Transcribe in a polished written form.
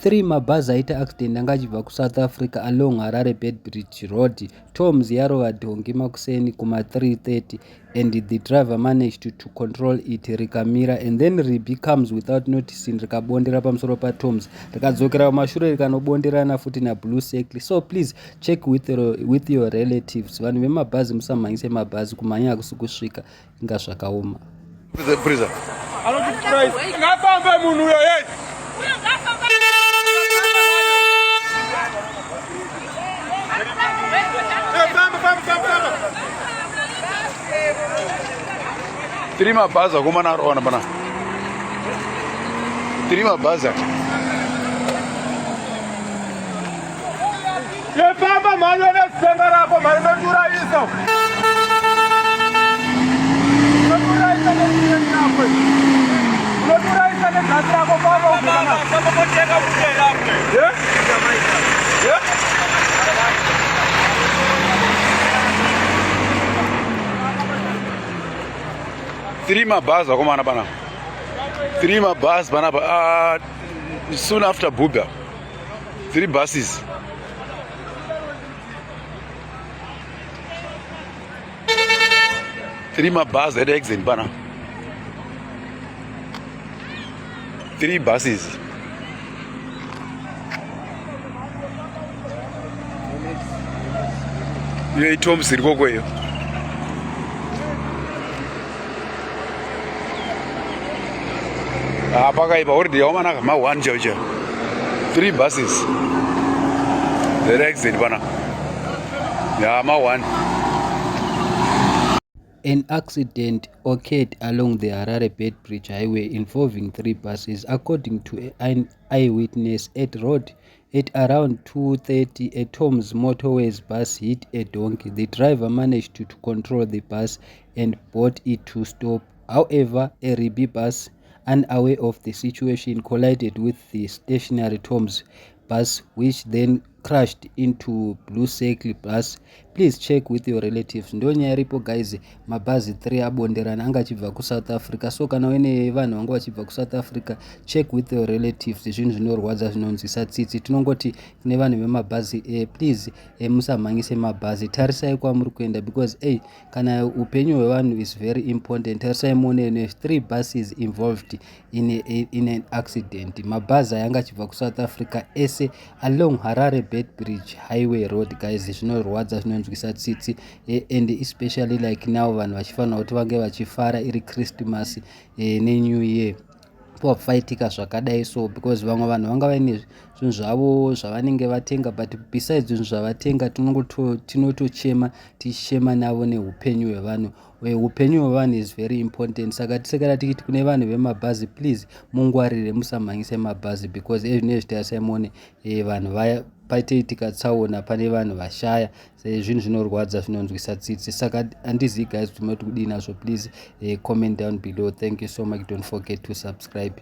3 mabhazi aita accident anga achibva kuSouth Africa along Harare Beitbridge Road. Toms yarova dhongi makuseni kuma 3:30 and the driver managed to control it rikamira and then Ribi comes without noticing rikabondera pamusoro paToms rikadzokera kumashure rikanobonderana futi naBlue Circle. So please check with your relatives. Vanhu vemabhazi musamhanyise mabhazi, kumhanya hakusi kusvika, inga zvakaoma. Prison. Ngafambe munhu uyo yei. Tiri mabhazi akomana arowana pana. Tiri mabhazi aka. Yefamba mhani nezisenga rako mhani unotiurayisa. Unotiurayisa nezisenga rako. Unotiurayisa negasi rako famba ugona. Yeah? Yeah? Three mabhazi akomana pana. Three mabhazi panapa. Soon after Buga. 3 buses. Three mabhazi aita accident pana. 3 buses. Iyo itoms iri koko iyo. Ah, pakaipa already yaomanaka ma 1 chaiyo chaiyo. 3 buses. There accident pana. Ya ma 1. An accident occurred along the Harare Beitbridge Highway involving 3 buses, according to an eyewitness at road. At around 2:30, a Tom's Motorways bus hit a donkey. The driver managed to control the bus and brought it to stop. However, a Ribi bus, unaware of the situation, collided with the stationary Tom's bus, which then crashed into Blue Circle bus. Please check with your relatives. Ndo nyaya iripo guys, mabhazi 3 abonderana anga achibva kuSouth Africa. So kana uine vanhu vanga vachibva kuSouth Africa, check with your relatives. Zvinhu zvinorwadza, zvinonzwisa tsitsi. Tinongoti kune vanhu vemabhazi, please, musamhanyise mabhazi, tarisai kwamuri kuenda because kana upenyu hwevanhu is very important. Tarisai muone ne 3 buses involved in an accident. Mabhazi aya anga achibva kuSouth Africa ese along Harare Beitbridge Highway Road guys. Zvinorwadza, zvinonzwisa tsitsi, and especially like now vanhu vachifanira kuti vange vachifara iri Christmas neNew Year, paitika zvakadai. So because vamwe vanhu vanga vaine zvinhu zvavo zvavanenge vatenga, but besides zvinhu zvavatenga, tinotochema, tichichema navo neupenyu hwevanhu. Upenyu hwevanhu is very important. Saka tisekara tichiti kune vanhu vemabhazi, please mungwarire, musamhanyise mabhazi because ezvinezvi tarisai muone, vanhu vaya paitoitika tsaona, pane vanhu vashaya. Zvinhu zvinorwadza, zvinonzwisa tsitsi. Saka handizivi guys kuti munoti kudii nazvo. Please comment down below. Thank you so much. Don't forget to subscribe.